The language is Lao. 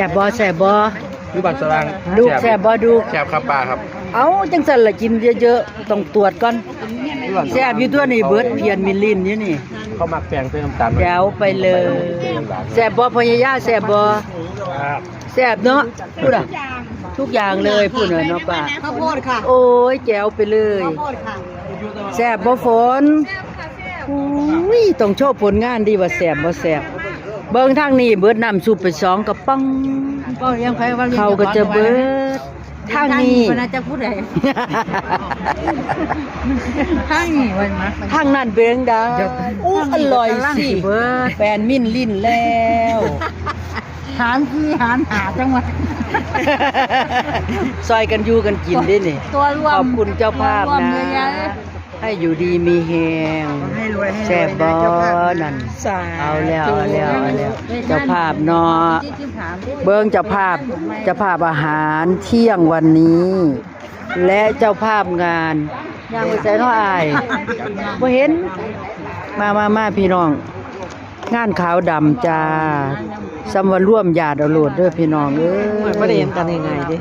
ແຊບບໍ່? ແຊບບໍ່? ຢູ່ບ້ານສະຫວ່າງ ດຸກ ແຊບ ແຊບບໍ່ດຸກ? ແຊບຄັບປ້າຄັບ. ເອົ້າ ຈັ່ງຊັ້ນລະກິນເຍີະໆ ຕ້ອງຕວດກ່ອນ. ຢູ່ບ້ານສະຫວ່າງ ແຊບຢູ່ຕົວນີ້ ເບິດພຽນມິລິນຢູ່ນີ້. ເຂົາມັກແປ້ງໃສ່ນ້ຳຕານ ແຈວໄປເລີຍ. ແຊບບໍ່ພໍ່ໃຫຍ່ຍາ? ແຊບບໍ່? ແຊບເນາະ. ພຸ້ນນະ ທຸກຢ່າງເລີຍ ພຸ້ນນະເນາະປ້າ. ເຂົ້າໂພດຄ່ະ. ໂອ້ຍ ແຈວໄປເລີຍ. ເຂົ້າໂພດຄ່ະ. ແຊບບໍ່ຝົນ? ອຸ້ຍ ຕ້ອງໂຊຜົນງານດີວ່າແຊບບໍ່ແຊບ. ເບິ່ງທາງນີ້ ເບິດນ້ຳຊຸບໄປສອງກະປ໋ອງ. ເວົ້າຮຽງໃຜ ເວົ້າຮຽງ ເຂົ້າກະຈະເບິດ. ທາງນີ້ ທາງນີ້ເພິ່ນນະຈັກຜູ້ໃດ ທາງນີ້ເພິ່ນມາ. ທາງນັ້ນເປັນຈັ່ງໃດ? ອຸ້ຍ ອະລ່ອຍຊິ ແປນມິນລິນແລ້ວ. ຫານສີ່ຫານຫ້າ ຈັ່ງວ່າ ຊ່ອຍກັນຢູ່ກັນກິນເດ້ນີ້. ຕົວລວມ ຂອບຄຸນເຈົ້າພາບນະ ໃຫ້ຢູ່ດີມີແຮງ. ແຊບບໍ່ນັ້ນ? ເອົາແລ້ວ ເອົາແລ້ວ ເອົາແລ້ວ ເຈົ້າພາບເນາະ. ເບິ່ງເຈົ້າພາບ ເຈົ້າພາບອາຫານທ່ຽງວັນນີ້ ແລະ ເຈົ້າພາບງານ ຍ່າງໄປໃສເນາະອ້າຍ? ບໍ່ເຫັນ. ມາ ມາ ມາ ພີ່ນ້ອງ ງານຂາວດຳຈ້າ. ສ່ຳວ່າລວມຍາດເອົາໂລດເດີພີ່ນ້ອງເອີຍ. ບໍ່ໄດ້ເຫັນກັນງ່າຍໆເດ້.